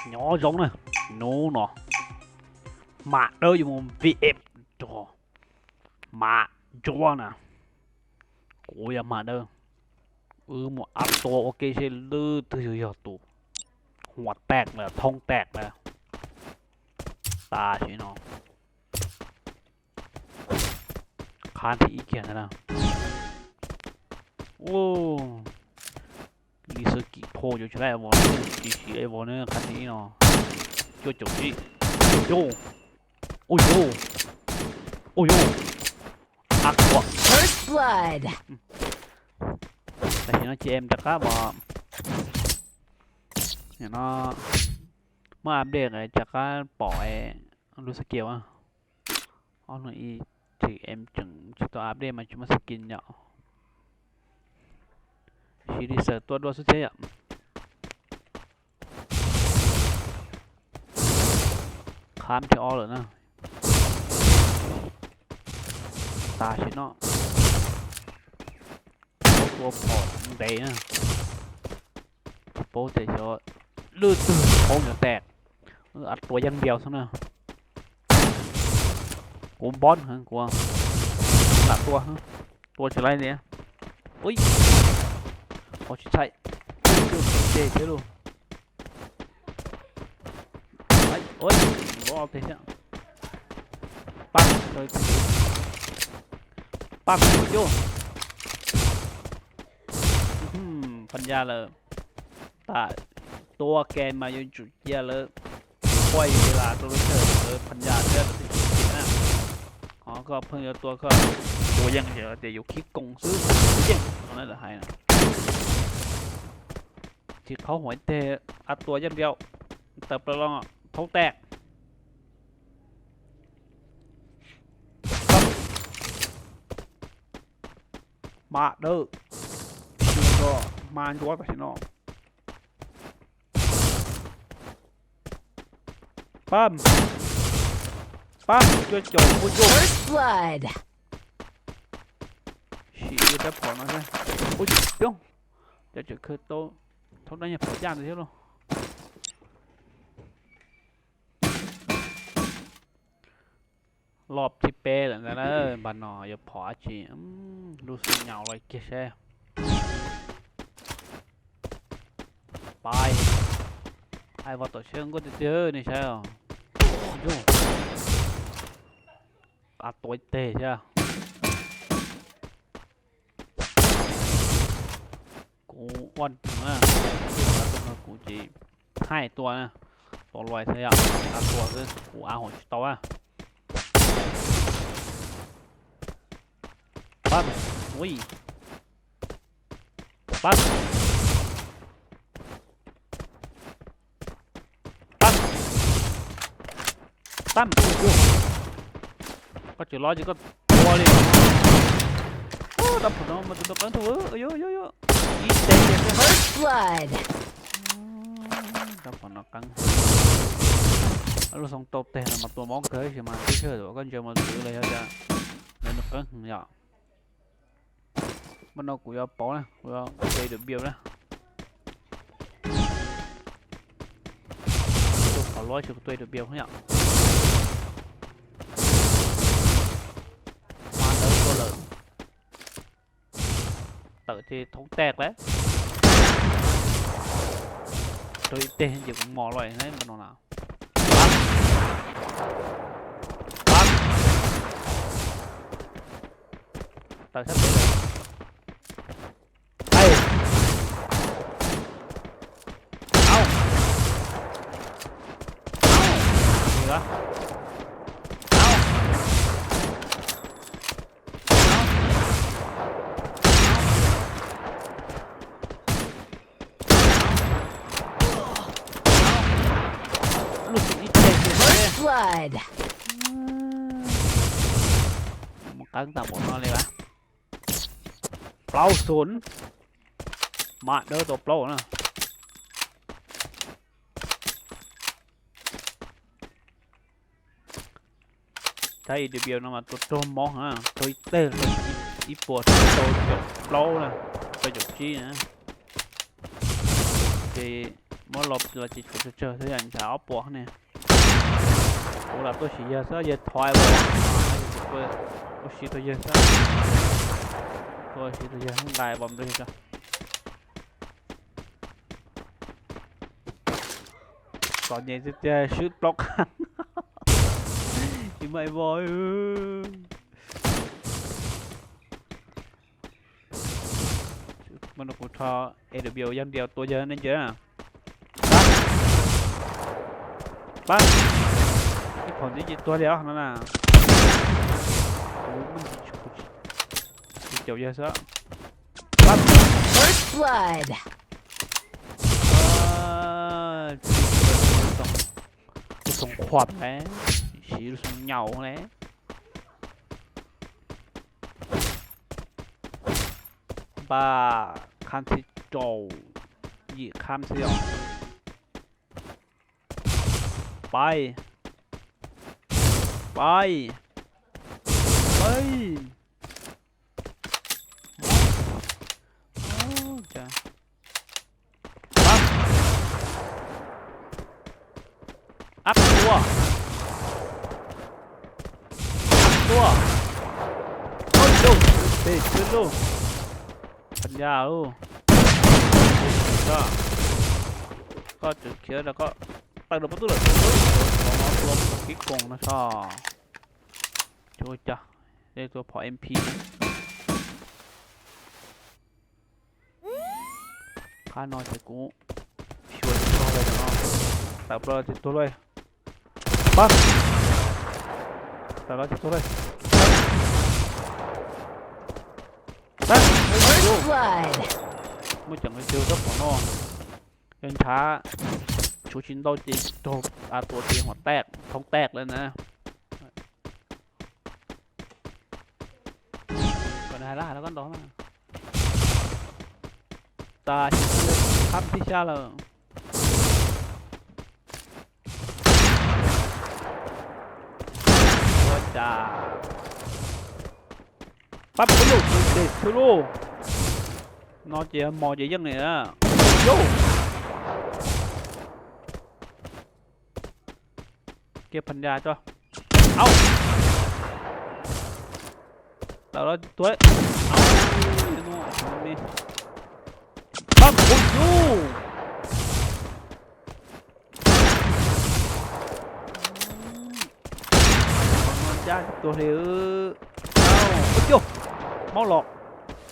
Nyob zoo na, hnub no Hma Dawb yuav mus V M rau Hma Ntsuab na. Kuv yog Hma Dawb, wb mus ab tua ua ke seb leej twg yog tus huam tag lawm thoob tag na. Tam sim no qhab thib ib kiag ntag na. Li xwb kim pho yuav tsis laij vos, tsis siv vos ne, qhab thib ib no. Cuaj caum tsib. Ua yus, ua yus, ua yus, ua yus. Ab tua. Tam sim no ces em rov qab mas, nim no muab update rov qab pom lub skin. Ob no ib txhis em tseem tsis tau update mas tsis muaj skin yom. Siv li xaws tua dua xwb thiab yom. Qhab thib ob lawm na. Tam sim no tua phom ntev na. Tsis paub tias xyov leej twg poob yuav tag. Ab tua yeej npias xwb na. Kuv npob heev, kuv lam tua, tua tsis laij li. Ui, ua tsis txhais, tua teg thiab lauj. Ua teg thiab. Pab, pab kuv cub. Phas yas lawm. Tam tua ke mas yuav tsum cia lawv quaj yus las rau lub sij hawm lawv phas yas thiab lawv twb tsis cia na. Ho koj pheej yuav tua koj tua yeej tias yus khib koos xwb, tua yeej no lawv hais na. Tsis qhov huam teg, ab tua yeej npias, tawm plaws los thoob tag. Hma Dawb, Hma Ntsuab tam sim no. Pab, pab, cuaj caum ua cuaj. Sim ib rab phom no xwb. Ua cuaj, cov tseem khaws tau thaub dab nyuag phom yaj ntawd thiab lauj. Los thib peb lawm ntag na, npaj no yuav phom dab tsi, lub xub nyaus los kiag seb. Pais, hais vos tom siab nkauj tiag tiag nej saib os. Yus, qab tua ib teg thiab. Kuv ua na, kuv ces haij tua na, tua luaj xwb yom, qab tua xwb kuv av hauv tsis tau a. Pab, ui, pab. Pab, pab, ua cuag. Koj tsis los ces koj tua li. Rab phom no mas tus no qeeb tau, ib teg tiag. Rab phom no qeeb. Lub xoo tau teg no mas tua mob kawg tab sis mas tib sij hawm koj ntsia mus twv los yog tias lawv nws qeeb heev yom. Npaj no kuv yuav pauv na, kuv yuav tua A W na. Tua qhov luab tsis kuv tua A W yom. Mas ntawd tua lawm. Tawm ces thoob tag lawm. Rau ib teg ces kuv mos los npaj no na. Pab, pab. Tawm sab pem lawm. Au, au, au. Lub xim ib teg tiag. Mus qeeb tau npaum no li as. Plaub xus. Mas dawb tau plaub na. Cov A W no mas tua raug mob, raug ib teg, ib puas rau caum plaub na, rau caum tsib na. Ces Muab los los ces tshuav tsawg tsawg xwb yom, ntshav ob puas ne. Kuv los tuaj siv yawg xwb, yawg thov es, tuaj siv rau yawg xwb. Tuaj siv rau yawg, nqa es pom rau yawg tso. Txom nyem tiag tiag, swb plaub qab. Tsis muaj es vos. Mas no kuv rho A W yog ntiav tua yawg ne nce. Pab, pab. Ib phom ntxiv ces tuag li os no na. Kuv tsis caum yawg xwb. Pab. First blood. Lub xoo khuam ne, siv lub xoo nyaum ne. Npaj kham txhij rau, yim kham txhij os. Pais, pais, pais. Ab, ab tua, ab tua. Oj yau, tes xwb lauj. Phas Yaj lauj. Koj tseem khiav rau koj tawm rau pob tub lawm. Tua kib koos no tso. Cov ua cas, tua phom M P. Qhov no ces kuv xyuas tsis tau li no. Tawm plaws ces tuag lauj. Pab. Tawm los ces tuag lauj. Pab. Muaj ceem li cas rab phom no. Yog ntshav tshuav tsis ntau ces raug a tuam ces huam taj, thoob taj lawm na. Kom nws hais lab hais lab koj ntaus na. Tas, khab thib xya lawm. Ua cas pab kuv yau tus tes xwb lauj. No ces mos ces yeej li na. Yau. Kiag Phas Yaj tso. Au. Tawm los tuag. Au. Pab kuv yau. Ncaj tuag li. Ua yau, maub los.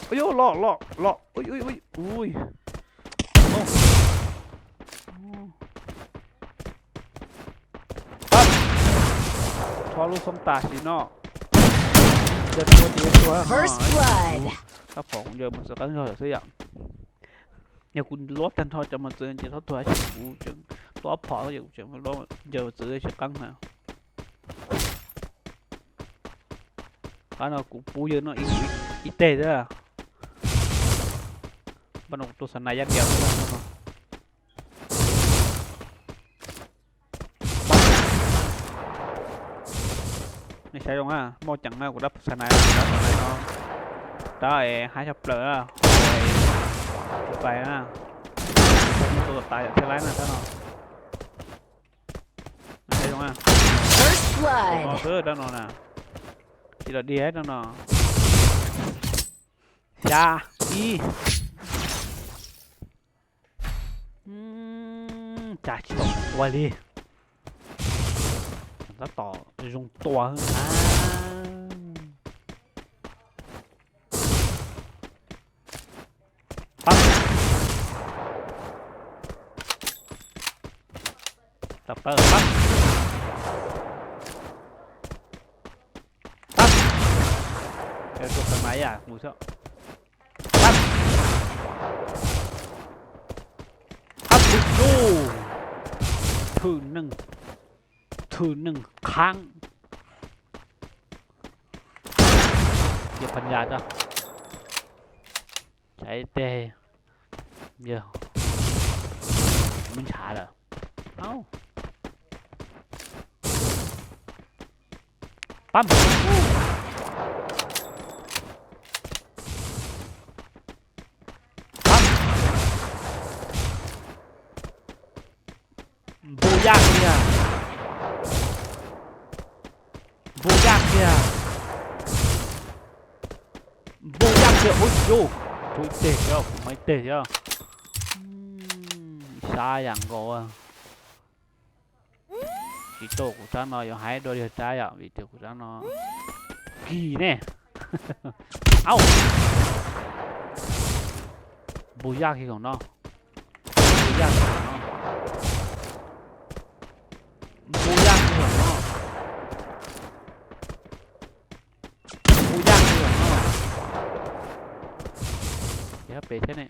Ua yau, los los los. Ui ui ui ui. Rho lub xoob tas sim no. Yog tuag ces tuag no. First blood. Rab phom kuv ncaws mus txwv qeeb zog lawm xwb yom. Yog kuv luab tag nrho cov mos txwv ces txhob tuag, kuv tseem tuaj ob phom ces kuv tseem luab ncaws txwv tsis qeeb na. Qhov no kuv pub yawg noj ib teg xwb. Npaj no kuv tua xa nais yaj ntias xwb no. Nej saib zoo na, muaj ceem na, kuv dab xa nais, dab xa nais no, dab es haib tshaj plaws na, tsis pais na, tua tas yam thiaj laib na dab no. Saib zoo na, no xwb dab no na, tsis los dig dab no. Xya, ib. Cas tsis tau tua li. Tab tom zoo tua. Pab. Tau pab, pab. Pab. Tua tag mas yam mus xwb. Pab. Pab kuv yau. Thwm neeg, thwm neeg khaab. Cia Phas Yaj tso. Tsam ib teg yawg muab ntshav lawm. Pab. Pab. Npu yaj kiag. Npu yaj kiag. Npu yaj kiag ub yus. Tshuav ib teg thiab, kuv muaj ib teg thiab. Sab yam nkaus. Tsis tuaj kuv sab no yuav haib dua li sab yom, vim tias kuv sab no kis ne. Au. Npu yaj kiag khoom no. Npu yaj kiag khoom no. Npu yaj kiag khoom no. Npu yaj kiag khoom no. Ces pem thiab ne.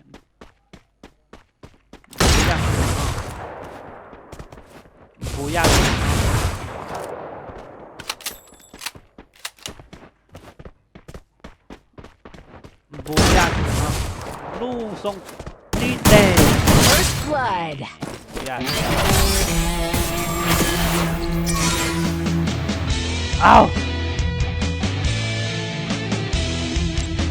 Npu yaj kiag khoom no. Npu yaj kiag khoom no. Npu yaj kiag khoom no. Lub xoo tib teg. First blood. Npu yaj. Au.